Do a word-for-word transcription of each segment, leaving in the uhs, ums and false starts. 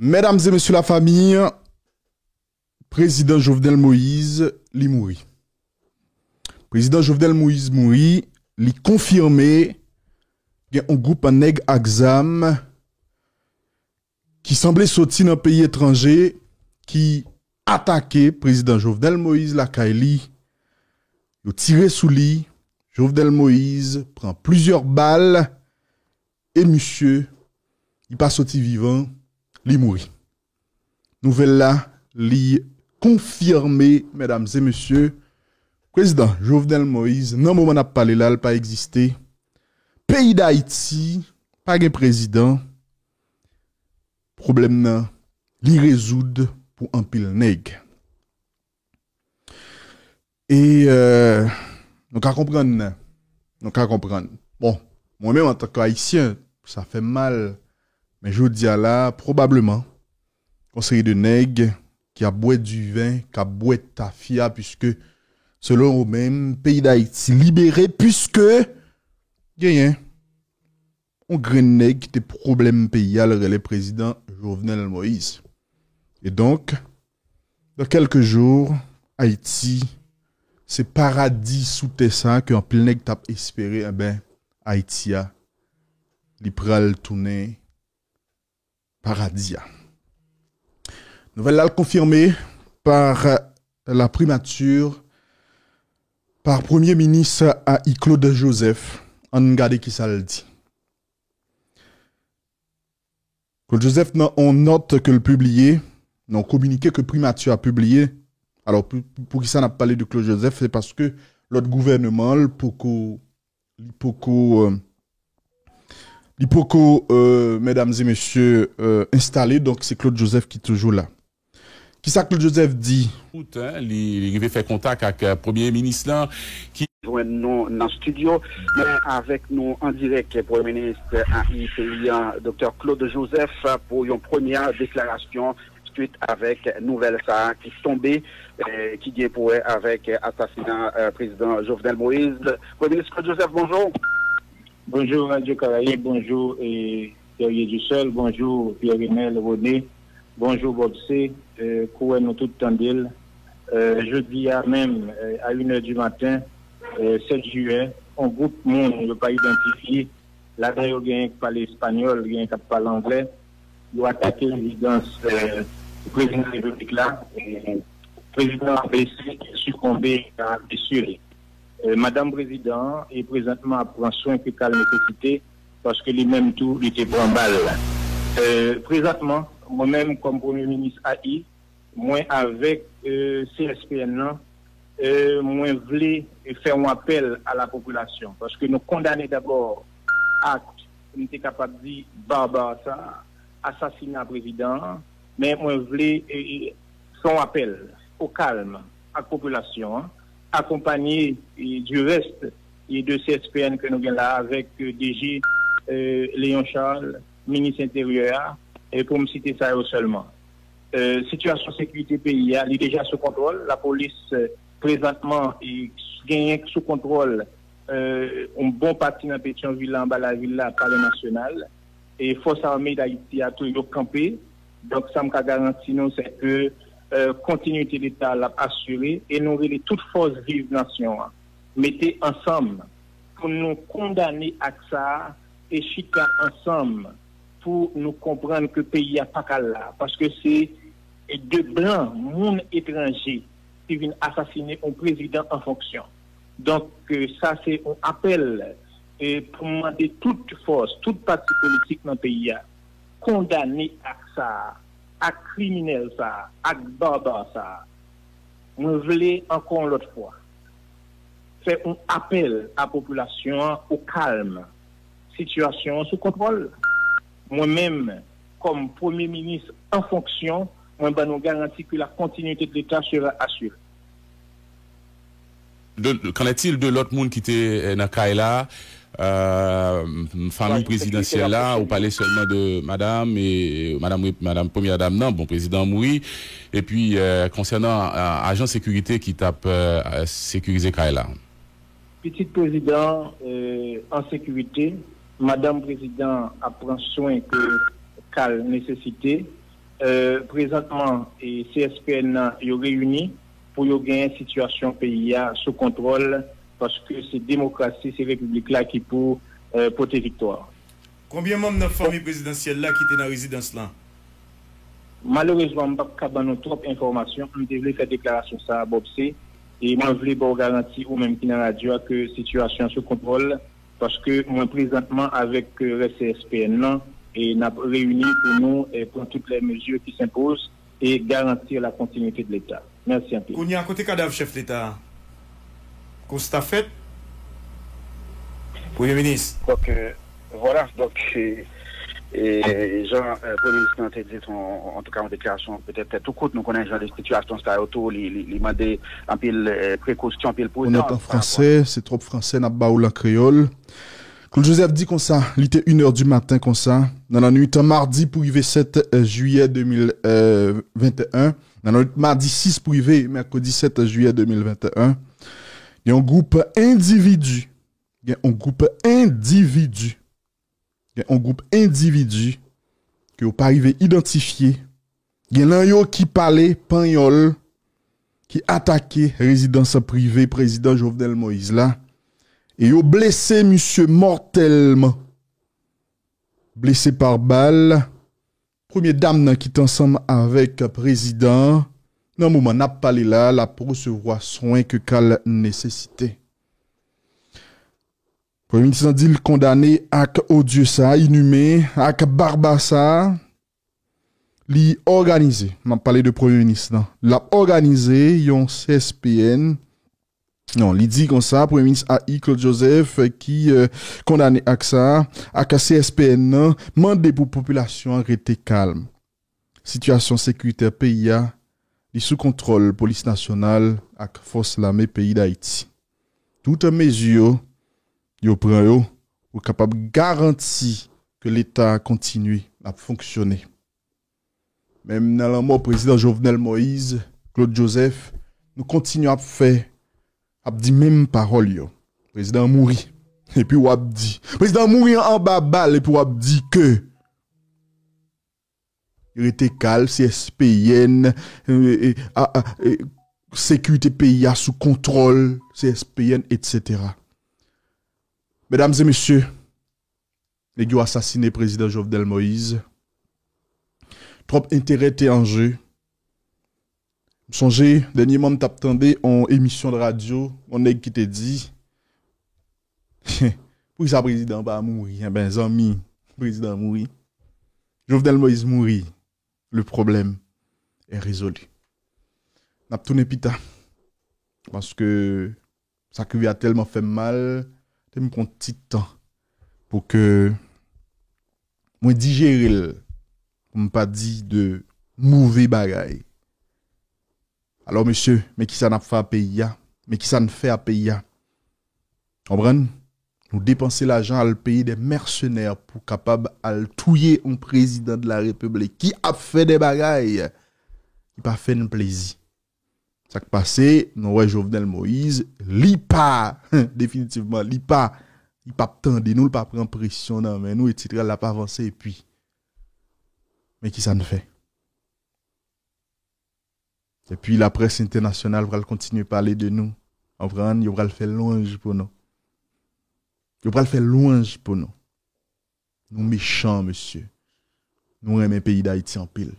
Medam e mesye lafanmi, Prezidan Jovenel Moïse, li mouri. Prezidan Jovenel Moïse mouri, li konfime gen yon gwoup nèg ak zam ki sanble soti nan peyi etranje ki atake Prezidan Jovenel Moïse lakay li. Yo tire sou li. Jovenel Moïse pran plizyè bal e misye, li pa soti vivan, li mouri. Nouvèl la, li konfime, medam e mesye, Prezidan Jovenel Moïse, nan moman n ap pale la, l pa egziste. Peyi Dayiti pa gen prezidan. Pwoblèm nan, li rezoud pou anpil nèg. E euh, nou ka konprann, nou ka konprann. Bon, mwen menm antanke Ayisyen, sa fè m mal, men jodi a la, pwobableman, yon seri de nèg ki ap bwè diven, k ap bwè tafya, piske, selon yo menm, peyi Dayiti libere, piske genyen yon grenn nèg ki te pwoblèm peyi a, l rele Prezidan Jovenel Moïse. E donk, dans quelques jours, Ayiti, se paradi sou tè sa ke anpil nèg t ap espere, enben, Ayiti a, li pral tounen paradi a. Nouvèl la konfime par la primature, par Premye Minis a i Claude Joseph. Ann gade kisa l di. Claude Joseph, nan yon nòt ke l pibliye, nan yon kominike ke primati a pibliye, alò, pou, pou kisa n ap pale de Claude Joseph, se paske lòt gouvènman l poko, li poko, euh, li poko, euh, medam e mesye, euh, enstale, donk se Claude Joseph ki toujou la. Kisa Claude Joseph di? Out, en, li, li rive fè kontak ak, euh, premye minis lan, ki jwenn nou nan estidyo, men avèk nou an dirèk, premye minis a i peyi a, Doktè Claude Joseph, pou yon premyè deklarasyon swit avèk nouvèl sa a ki tonbe, eh, ki gen pou wè avèk asasina, eh, prezidan Jovenel Moïse. Premye minis Claude Joseph, bonjou. Bonjou, Radio Caraïbes, bonjou, eh, Guerrier Dussel, bonjou, Pierre Renel René, bonjou, Bob C, eh, kouwè nou tout tande l. Eh, jodi a menm, eh, a une heure du matin, eh, sèt jiyè, yon gwoup moun yo pa idantifye, ladan yo genyen k pale espanyòl, genyen k ap pale anglè, yo atake rezidans, eh, prezidan repiblik la, eh, prezidan an blese, sikonbe a blesi li. Eh, madanm prezidan an, e prezantman ap pran swen ke ka l nesesite, paske li menm tou, li te pran bal. Eh, prezantman, mwen menm, kòm premye minis a i, mwen avèk, eh, C S P N nan, eh, mwen vle fè yon apèl a la popilasyon, paske nou kondane dabò ak, m te kapab di, baba sa, asasina prezidan an, men mwen vle, eh, fè yon apèl o kalm ak popilasyon an, akonpanye, eh, du reste, eh, de C S P N ke nou gen la avèk, eh, D G, eh, Léon Charles, minis enteryè a, eh, pou m site sa yo sèlman. Eh, sitiyasyon sekirite peyi a, li deja sou kontwòl. Lapolis, eh, prezantman, eh, genyen sou kontwòl, eh, yon bon pati nan Petyonvil la, anba lavil la, Palè Nasyonal. E fòs ame Dayiti a tou, yo kanpe. Donk, sa m ka garanti nou, se ke, eh, kontinite Leta a l ap asire. E nou rele tout fòs viv nasyon an, mete ansanm pou nou kondane ak sa a e chita ansanm pou nou konprann ke peyi a pa ka la, paske se de blan, moun etranje, ki vin asasine yon prezidan an fonksyon. Donk, eh, sa se yon apèl, eh, pou m mande tout fòs, tout pati politik nan peyi a, kondane ak sa a, ak kriminèl sa a, ak baba sa a. Mwen vle, ankò yon lòt fwa, fè yon apèl a popilasyon an o kalm. Sitiyasyon an sou kontwòl. Mwen menm, kòm premye minis an fonksyon, mwen ban nou garanti ke la continuité de l'État sera assurée. De, qu'en est-il de lòt moun ki te, eh, nan kay la? Euh, fanmi prezidansyèl la, ou pale sèlman de madanm e madanm, madanm premyè dam nan, bon, prezidan an mouri. Epi, euh, konsènan, euh, ajan sekirite ki t ap, euh, sekirize kay la. Pitit prezidan, euh, an sekirite, madanm prezidan ap pran swen ke ka l nesesite. Euh, prezantman, e C S P N nan, yo reyini pou yo genyen sitiyasyon peyi a sou kontwòl, paske se demokrasi, se repiblik la ki pou, euh, pote viktwa. Konbyen manm nan fanmi prezidansyèl la ki te nan rezidans lan? Malerezman, m p ap ka ban nou twòp enfòmasyon. M te vle fè deklarasyon sa a, Bob C, e mwen vle ba w garanti, ou menm ki nan radyo a, ke sitiyasyon an sou kontwòl, paske mwen prezantman avèk, euh, rès C S P N nan, e n ap reyini pou nou, e pran tout lè mezi ki senpoz e garanti la kontinite de Leta. Mèsi anpil. Kounye a, kote kadav chèf Leta a? Konsta fèt, Premye Minis. Donk, euh, vwala, donk, e, e, jan, euh, Premye Minis lan te di, se yon, antouka, yon deklarasyon petèt tou kout. Nou konnen jan de sitiyasyon sa yo tou, li, li, li mande anpil, euh, prekosyon, anpil pridans. Ou nòt an fransè, se twòp fransè, n ap ba ou l an kreyòl. Claude Joseph di konsa, li te inè di maten konsa, nan lannwit madi pou rive sèt jiyè de mil venteyen, nan lannwit madi sis pou rive mèkredi sèt jiyè de mil venteyen, gen yon gwoup endividi, gen yon gwoup endividi, gen yon gwoup endividi ke yo pa rive idantifye, gen nan yo ki pale panyòl, ki atake rezidans prive prezidan Jovenel Moïse la, e yo blese misye mòtèlman. Blese pa bal. Premye dam nan ki t ansanm avèk prezidan an, nan moman n ap pale la, l ap resevwa swen ke ka l nesesite. Premye minis lan di l kondane ak odye sa, inime, ak baba sa, li òganize, m ap pale de premye minis lan, l ap òganize yon C S P N. Non, li di konsa, Premye Minis A I Claude Joseph, ki, euh, kondane ak sa, ak C S P N nan, mande pou popilasyon an rete kalm. Sitiyasyon sekiritè peyi a, li sou kontwòl Polis Nasyonal ak Fòs Lame peyi Dayiti. Tout mezi yo, yo pran yo, pou kapab garanti ke Leta a kontinye ap fonksyone. Menm nan lanmò prezidan Jovenel Moïse, Claude Joseph, nou kontinye ap fè, ap di menm pawòl yo. Prezidan an mouri. Epi w ap di, prezidan an mouri anba bal, epi w ap di ke rete kalm, C S P N, e, e, a, a, e, sekirite peyi a sou kontwòl, C S P N, etsetera. Medam e mesye, nèg yo asasine prezidan Jovenel Moïse. Twòp enterè te an je. M sonje, dènyèman, m t ap tande yon emisyon de radyo, yon nèg ki te di, poukisa prezidan an pa mouri? Enben, zanmi, prezidan an mouri. Jovenel Moïse mouri. Le problème est résolu. N ap tounen pita. Paske sa k rive a tèlman fè m mal, te m pran ti tan pou ke mwen dijere l, pou m pa di de move bagay. Alò, mesye, men kisa n ap fè a peyi a, men kisa n fè a peyi a. Konprann? Nou depanse lajan al peye de mèsenè pou kapab al touye yon prezidan de la repiblik ki ap fè de bagay ki pa fè n plezi. Sa k pase, nou wè Jovenel Moïse, li pa, definitivman, li pa, li p ap tande nou, li pa pran presyon nan men nou, etsetera, l ap avanse, epi, men kisa n fè? Epi laprès entènasyonal pral kontinye pale de nou. Konprann? Yo pral fè lwanj pou nou. Yo pral fè lwanj pou nou. Nou mechan, mesye. Nou renmen peyi Dayiti anpil.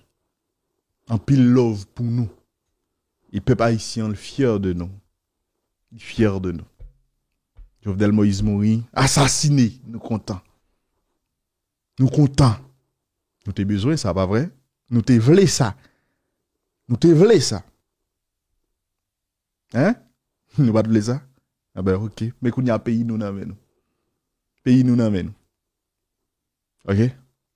Anpil love pou nou. E pèp ayisyen an fyè de nou. Li fyè de nou. Jovenel Moïse mouri, asasine, nou kontan. Nou kontan. Nou te bezwen sa, pa vre? Nou te vle sa. Nou te vle sa. Hein? Nou pa t vle sa? Anben, oke. Men kounye a, peyi nou nan men nou. Peyi nou nan men nou. Oke?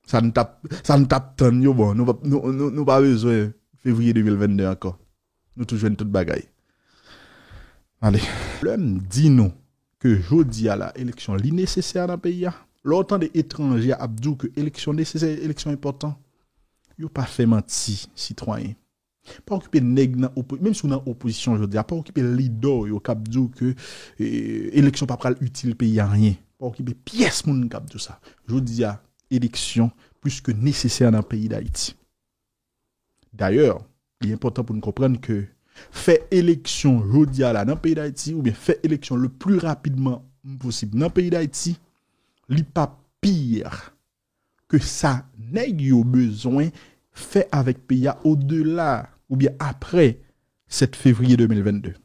Sa n t ap, sa n t ap tann yo, bon, nou p ap, nou, nou, nou pa bezwen fevriye de mil vennde ankò. Nou tou jwenn tout bagay. Ale. Lè m di nou ke jodi a la, eleksyon li nesesè nan peyi a, lè w tande etranje ap di w ke eleksyon nesesè, eleksyon enpòtan, yo pa fè manti, sitwayen. Pa okipe nèg nan opo-, menm si w nan opozisyon jodi a, pa okipe lidè w yo k ap di w ke, e, eleksyon pa pral itil peyi a anyen. Pa okipe pyès moun k ap di w sa. Jodi a, eleksyon plis ke nesesè nan peyi Dayiti. Dayè, li enpòtan pou n konprann ke fè eleksyon jodi a la nan peyi Dayiti, oubyen fè eleksyon le pli rapidman posib nan peyi Dayiti, li pa pi ke sa nèg yo bezwen fè avèk peyi a odela oubyen apre sèt fevriye de mil vennde.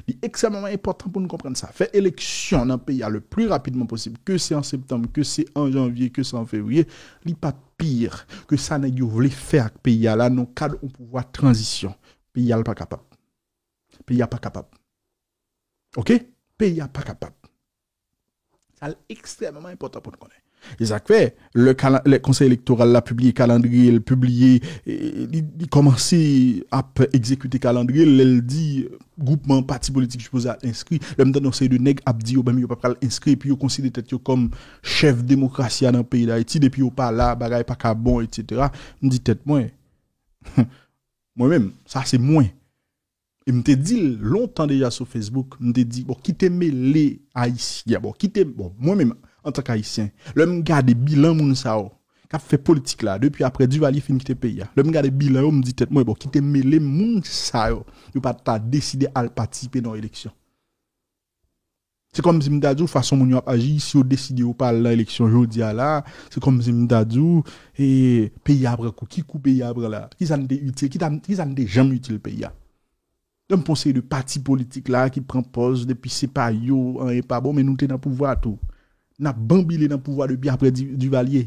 Li ekstrèmeman enpòtan pou n konprann sa. Fè eleksyon nan peyi a le pli rapidman posib, ke se an septanm, ke se an janvye, ke se an fevriye, li pa pi ke sa nèg yo vle fè ak peyi a la nan kad yon pouvwa tranzisyon. Peyi a l pa kapab. Peyi a pa kapab. Oke? Peyi a pa kapab. Sa l ekstrèmeman enpòtan pou n konnen. E sa k fè, lè kala- lè Konsèy Elektoral la pibliye kalandriye l, pibliye, e, li, li kòmanse ap egzekite kalandriye l, lè l di gwoupman pati politik sipoze al enskri, lè m tande yon seri de nèg ap di yo menm yo pa pral enskri, epi yo konsidere tèt yo kòm chèf demokrasi a nan peyi Dayiti, depi yo pa la, bagay pa ka bon, etsetera. M di tèt mwen, mwen menm, sa se mwen. E m te di l lontan deja sou Facebook, m te di, bon, kite mele Ayisyen, bon, kite, bon, mwen menm, antanke Ayisyen, lè m gade bilan moun sa yo k ap fè politik la, depi apre Duvalier fin kite peyi a, lè m gade bilan yo, m di tèt mwen, bon, kite mele moun sa yo, yo pa ta deside al patisipe nan yon eleksyon. Se kòmsi m ta di w, fason moun yo ap aji, si yo deside yo pa al nan eleksyon jodi a la, se kòmsi m ta di w, e, peyi a pran kou. Ki kou peyi a pran la? Kisa n te itil? Kita, kisa n te janm itil peyi a? Donk, pou yon seri de pati politik la ki pran pòz depi se pa yo, anyen pa bon, men nou te nan pouvwa a tou. N ap banbile nan pouvwa depi apre Di- Duvalier.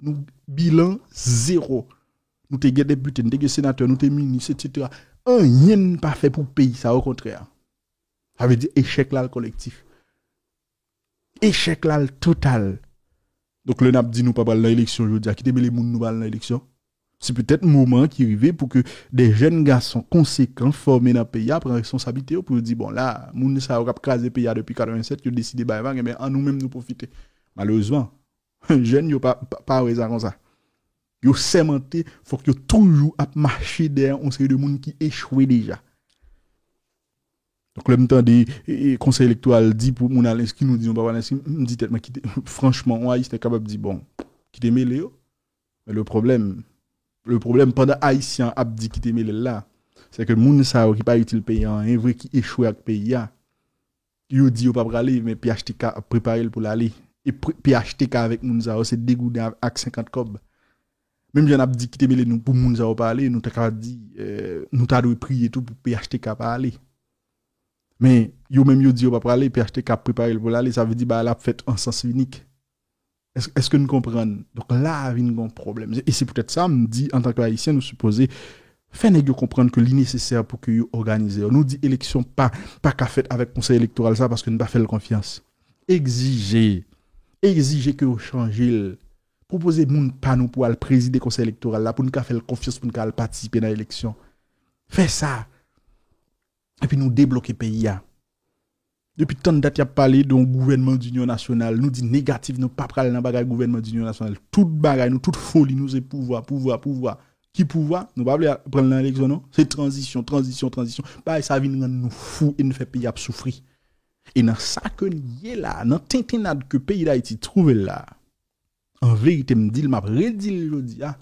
Nou bilan zewo. Nou te gen depite, nou te gen senatè, nou te minis, etsetera. Anyen n pa fè pou peyi sa, okontrè. Sa vle di echèk la l kolektif. Echèk la l total. Donk, lè n ap di nou pa pral nan eleksyon jodi a, kite mele moun nou pral nan eleksyon. Se petèt moman an ki rive pou ke de jèn gason konsekan fòme nan peyi a pran responsablite yo pou yo di, bon, la, moun sa yo k ap kraze peyi a depi katrevennsèt, yo deside bay vag, enben, an nou menm nou pwofite. Malerezman, jèn yo pa, pa, pa wè sa konsa. Yo sèmante, fòk yo toujou ap mache dèyè yon seri de moun ki echwe deja. Donk, lè m tande, e, e, Konsèy Elektoral di pou moun al enskri, nou di nou pa pral enskri, m di tèt mwen, kite, franchman, yon Ayisyen kapab di, bon, kite mele yo. Men le problème, le problème, pandan Ayisyen an ap di kite mele l la, se ke moun sa yo ki pa itil peyi a anyen vre, ki echwe ak peyi a, yo di yo pa prale, men P H T K ap prepare l pou l ale. E pre- P H T K avèk moun sa yo, se de gouden ak senkant kòb. Menm jan n ap di kite mele nou pou moun sa yo pa ale, nou ta ka di, eh, nou ta dwe priye tou pou P H T K pa ale. Men, yo menm yo di yo pa prale, P H T K ap prepare l pou l ale, sa vle di bagay la ap fèt an sans inik. Èske, èske n konprann? Donk, la a vin gen yon pwoblèm. E se poutèt sa, m di, antanke Ayisyen, nou sipoze fè nèg yo konprann ke li nesesè pou ke yo òganize yo. Nou di eleksyon pa, pa ka fèt avèk Konsèy Elektoral sa paske n pa fè l konfyans. Egzije, egzije ke yo chanje l. Pwopoze moun pa nou pou al prezide Konsèy Elektoral la, pou n ka fè l konfyans, pou n ka al patisipe nan eleksyon. Fè sa. Epi nou debloke peyi a. Depi tann dat y ap pale de yon gouvènman dinyon nasyonal, nou di negatif, nou pa pral nan bagay gouvènman dinyon nasyonal. Tout bagay nou, tout foli nou, se pouvwa, pouvwa, pouvwa. Ki pouvwa? Nou pa vle pran l nan eleksyon, non. Se tranzisyon, tranzisyon, tranzisyon. Bagay sa vin rann nou fou e n fè peyi ap soufri. E nan sa ke n ye la, nan tentennad ke peyi Dayiti twouve l la, an verite, m di l, m ap redi l jodi a,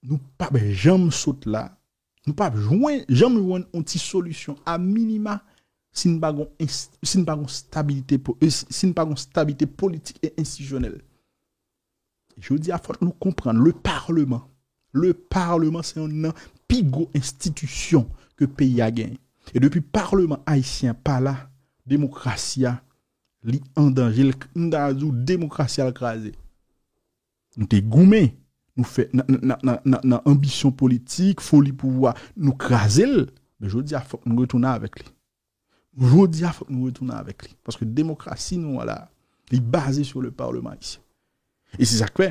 nou p ap janm sot la, nou p ap jwenn, janm jwenn yon ti solisyon a minima si n pa gon ins- si n pa gon stabilite po- e si si n pa gon stabilite politik e enstitisyonèl. Jodi a, fòk nou konprann, le Parleman, le Parleman se youn nan pi gwo enstitisyon ke peyi a genyen. E depi Parleman ayisyen an pa la, demokrasi a, li an danje, l- m ta di w, demokrasi a l kraze. Nou te goumen, nou fè nan, nan, nan, nan, nan anbisyon politik, foli pouvwa, nou kraze l. Men jodi a, fòk nou retounen avèk li. Jodi a, fòk nou retounen avèk li. Paske demokrasi nou an la, li baze sou le Parlement ayisyen. E se sa k fè,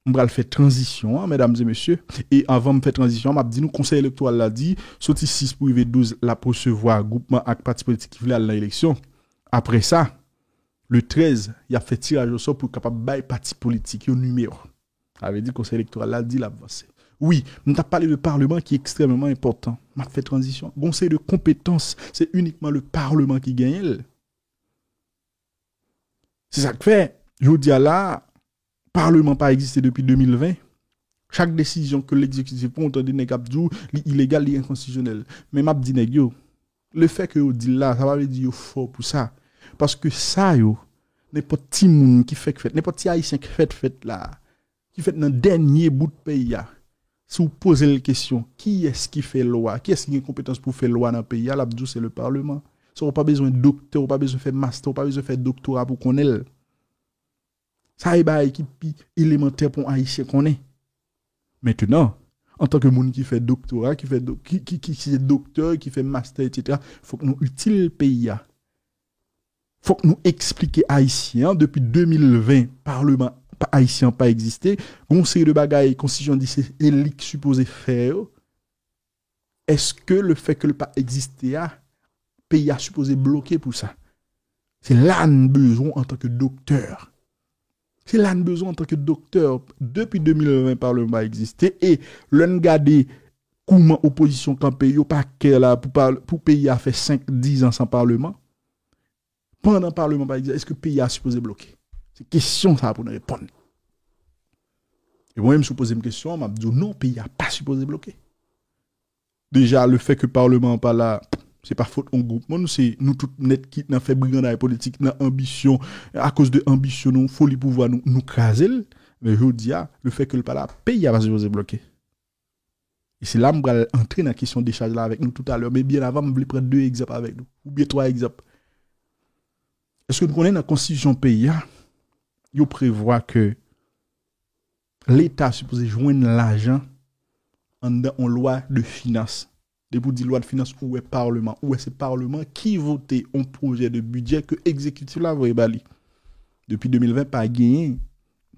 m pral fè tranzisyon an, medam e mesye. E anvan m fè tranzisyon an, m ap di nou, Konsèy Elektoral la di, soti sis pou rive douz, l ap resevwa gwoupman ak pati politik ki vle al nan eleksyon. Apre sa, le trèz, y ap fè tiraj osò pou yo kapab bay pati politik yo nimewo. Sa vle di Konsèy Elektoral la di l ap vanse. Wi, m t ap pale de Parleman ki ekstrèmeman enpòtan. M ap fè tranzisyon. Gon seri de konpetans, se inikman le Parleman ki genyen l. Se sa k fè, jodi a la, Parleman pa egziste depi de mil ven. Chak desizyon ke legzekitif pran, ou tande nèg ap di w li ilegal, li enkonstitisyonèl. Men m ap di nèg yo, lefè ke yo di l la, sa pa vle di yo fò pou sa. Paske sa yo, nenpòt timoun ki fèk fèt, nenpòt ti ayisyen ki fèt fèt la, ki fèt nan dènye bout peyi a, si w poze l kesyon, kiyès ki fè lwa, kiyès ki gen konpetans pou fè lwa nan peyi a, l ap di w se le parleman. Sa, ou pa bezwen doktè, ou pa bezwen fè mastè, ou pa bezwen fè doktora pou konnen l. Sa e bagay ki pi elemantè pou yon ayisyen konnen. Mentenan, antanke moun ki fè doktora, ki fè do, ki, ki, ki, ki se doktè, ki fè mastè, etsetera, fòk nou itil peyi a. Fòk nou eksplike ayisyen an, depi de mil ven, palman pa, ayisyen an pa egziste, gon seri de bagay konstitisyon di se, se li k sipoze fè yo. Èske lefè ke l pa egziste a, peyi a sipoze bloke pou sa? Se la n bezwen antanke doktè. Se la n bezwen antanke doktè. Depi de mil ven, palman pa egziste. E lè n gade kouman opozisyon kanpe, yo pa kè la pou, pou peyi a fè senk, diz an san palman. Pandan palman pa egziste, èske peyi a sipoze bloke? Se kesyon sa pou n reponn. E mwen menm, si w poze m kesyon an, m ap di w non, peyi a pa sipoze bloke. Deja, lefè ke palman an pa la, se pa fòt yon gwoup moun, se nou tout nèt ki nan fè briganday politik, nan anbisyon, akoz de anbisyon nou, foli pouvwa nou, nou kraze l. Men jodi a, lefè ke l pa la, peyi a pa sipoze bloke. E se la m pral antre nan kesyon dechaj la avèk nou toutalè. Men byen avan, m vle pran de egzanp avèk nou, oubyen twa egzanp. Èske nou konnen nan konstitisyon peyi a, yo prevwa ke Leta sipoze jwenn lajan anndan yon lwa de finans? Depi w di lwa de finans, ou wè palman, ou wè se palman ki vote yon pwojè de bidjè ke egzekitif la voye ba li. Depi de mil ven, pa genyen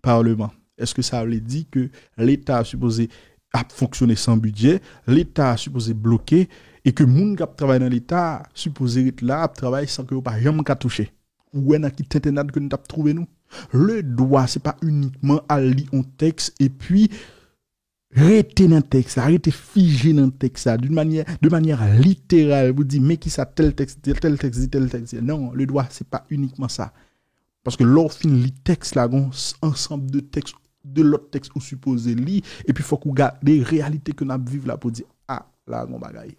palman. Èske sa vle di ke Leta sipoze ap fonksyone san bidjè, Leta sipoze bloke, e ke moun k ap travay nan Leta sipoze ret la ap travay san ke yo pa janm ka touche? Ou wè nan ki tentennad ke nou t ap twouve nou? Le dwa, se pa inikman al li yon tèks epi rete nan tèks la, rete fije nan tèks la, d'une manière, de manière littérale, pou di, men kisa tèl tèks, tèl tèks di, tèl tèks di. Non, le dwa, se pa inikman sa. Paske lè w fin li tèks la, gon ansanm de tèks, de lòt tèks ou sipoze li, epi fòk ou gade reyalite ke n ap viv la pou di, a, la gon bagay.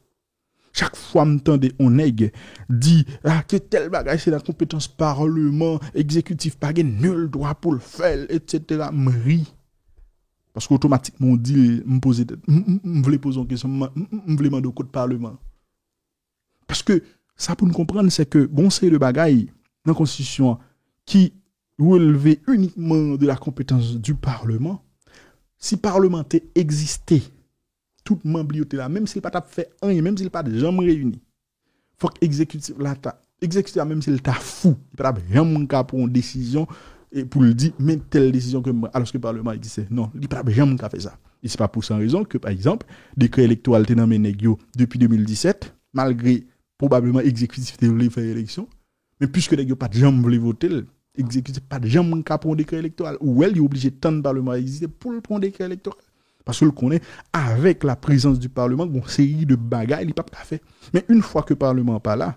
Chak fwa m tande yon nèg di, a, ke tèl bagay se nan konpetans palman, egzekitif pa gen nil dwa pou l fè l, etsetera, m ri. Paske otomatikman w di l, m poze tèt, m, m, m vle poze yon kesyon, m, m, m vle mande w kot palman. Paske sa pou n konprann, se ke gon seri de bagay nan konstitisyon an ki releve inikman de la konpetans di palman. Si palman te egziste, tout manm li yo te la, menm si l pa t ap fè anyen, menm si l pa t janm reyini, fòk egzekitif la ta, egzekitif la, menm si l ta fou, li pa t ap janm ka pran yon desizyon e pou l di, men tèl desizyon ke m pran, alòske palman egziste. Non, li pa t ap janm ka fè sa. E se pa pou san rezon ke, pa egzanp, dekrè elektoral te nan men nèg yo depi de mil disèt, malgre pwobableman egzekitif te vle fè eleksyon, men piske nèg yo pa t janm vle vote l, egzekitif pa t janm ka pran yon dekrè elektoral. Ou wè l, li oblije tann palman egziste pou l pran yon dekrè elektoral. Paske l konnen, avèk la prezans di palman, gon seri de bagay li p ap ka fè. Men yon fwa ke palman an pa la,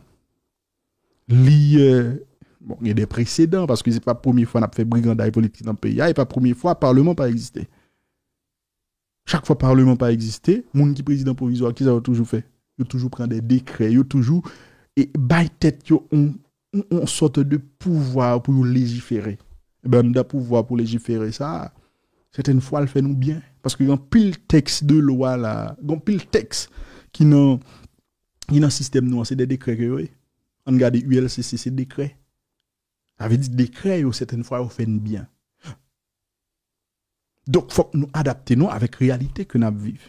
li, euh, bon, gen de presedan, paske se pa premye fwa n ap fè briganday politik nan peyi a, e pa premye fwa palman pa egziste. Chak fwa palman pa egziste, moun ki prezidan pwovizwa, kisa yo toujou fè? Yo toujou pran de dekrè, yo toujou, e, bay tèt yo yon, yon, yon sòt de pouvwa pou yo lejifere. Ebyen, anndan pouvwa pou lejifere sa, sètèn fwa l fè nou byen. Paske gen anpil tèks de lwa la, gen anpil tèks ki nan, ki nan sistèm nou an, se de dekrè ke yo ye. Ann gade U L C C, se dekrè. Sa vle di dekrè yo, sètèn fwa, yo fè n byen. Donk, fòk nou adapte nou avèk reyalite ke n ap viv.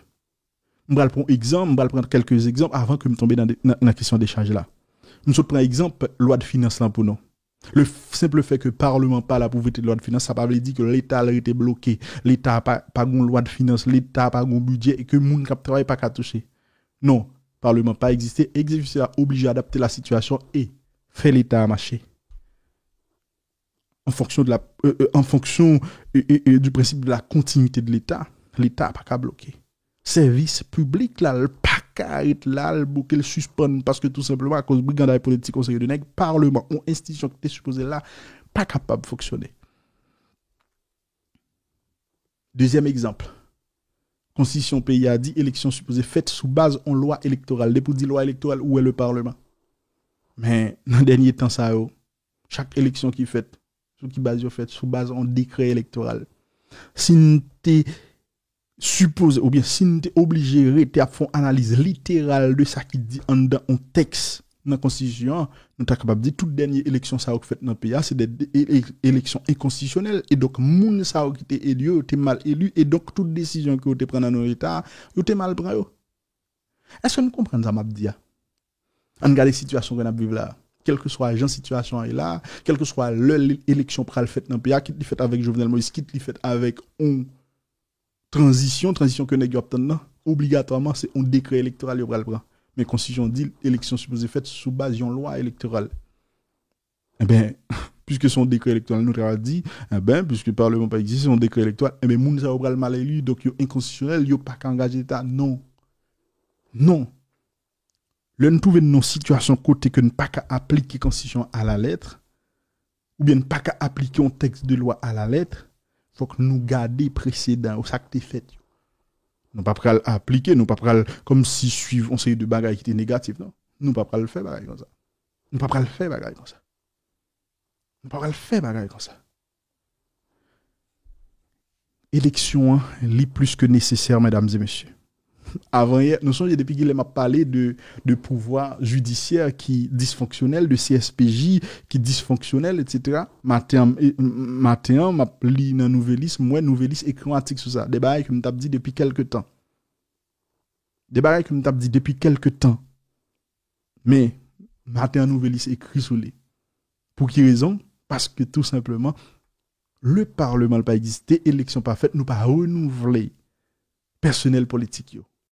M pral pran egzanp, m pral pran kèlke egzanp avan ke m tonbe nan, nan, nan kesyon dechaj la. M sot pran egzanp lwa de finans lan pou nou. Le f-, senp fè ke palman pa la pou vote lwa de finans, sa pa vle di ke Leta al rete bloke. Leta pa, pa gon lwa de finans, Leta pa gon bidjè e ke moun k ap travay pa ka touche. Non, palman pa egziste, egzekitif la oblije adapte la sitiyasyon e fè Leta a mache. En fonction de la, euh, euh, en fonction, euh, euh, euh, du principe de la continuité de l'État, Leta pa ka bloke. Sèvis piblik la, l pa ka ret la, l bloke, l sispann, paske tou senpleman akoz briganday politik yon seri de nèg, palman, yon enstitisyon ki te sipoze la, pa kapab fonksyone. Dezyèm egzanp, Konstitisyon peyi a di eleksyon sipoze fèt sou baz yon lwa elektoral. Depi w di lwa elektoral, ou wè le parleman. Men, nan dènye tan sa yo, chak eleksyon ki fèt, sou ki baz yo fèt? Sou baz yon dekrè elektoral. Si n te sipoze, oubyen si n te oblije rete ap fè yon analiz literal de sa ki di anndan yon tèks nan konstitisyon an, nou ta kapab di tout dènye eleksyon sa yo k fèt nan peyi a, se de, de e- e- eleksyon enkonstitisyonèl. E donk, moun sa yo ki te eli yo, yo te mal eli. E donk, tout desizyon ke yo te pran nan non Leta a, yo te mal pran yo. Èske nou konprann sa m ap di a? Ann gade sitiyasyon ke n ap viv la a. Kèlkeswa jan sitiyasyon an ye la a, kèlkeswa lè eleksyon pral fèt nan peyi a, kit li fèt avèk Jovenel Moïse, kit li fèt avèk yon tranzisyon, tranzisyon ke nèg yo ap tann nan, obligatwaman, se yon dekrè elektoral yo pral pran. Men konstitisyon di eleksyon sipoze fèt sou baz yon lwa elektoral. Enben, piske se yon dekrè elektoral, nou ta di, enben, piske parleman pa egziste, se yon dekrè elektoral, enben, moun sa yo pral mal eli, donk yo enkonstitisyonèl, yo pa ka angaje Leta. Non. Non. Lè n twouve n nan yon sitiyasyon kote ke n pa ka aplike konstitisyon an alalèt, oubyen n pa ka aplike yon tèks de lwa alalèt, fòk nou gade presedan yo, sa k te fèt yo. Nou pa pral aplike, nou pa pral kòmsi swiv yon seri de bagay ki te negatif, non. Nou pa pral fè bagay konsa. Nou pa pral fè bagay konsa. Nou pa pral fè bagay konsa. Eleksyon an, li plis ke nesesè, medam e mesye. Avanyè, nou sonje depi kilè m ap pale de, de pouvwa jidisyè ki disfonksyonèl, de C S P J ki disfonksyonèl, etsetera. Maten an, e, m- maten an, m ap li nan Nouvelis, m wè Nouvelis ekri yon atik sou sa. De bagay ke m t ap di depi kèlke tan. De bagay ke m t ap di depi kèlke tan. Men, maten an, Nouvelis ekri sou li. Pou ki rezon? Paske tou senpleman, le parleman pa egziste, eleksyon pa fèt, nou pa renouvle pèsonèl politik yo.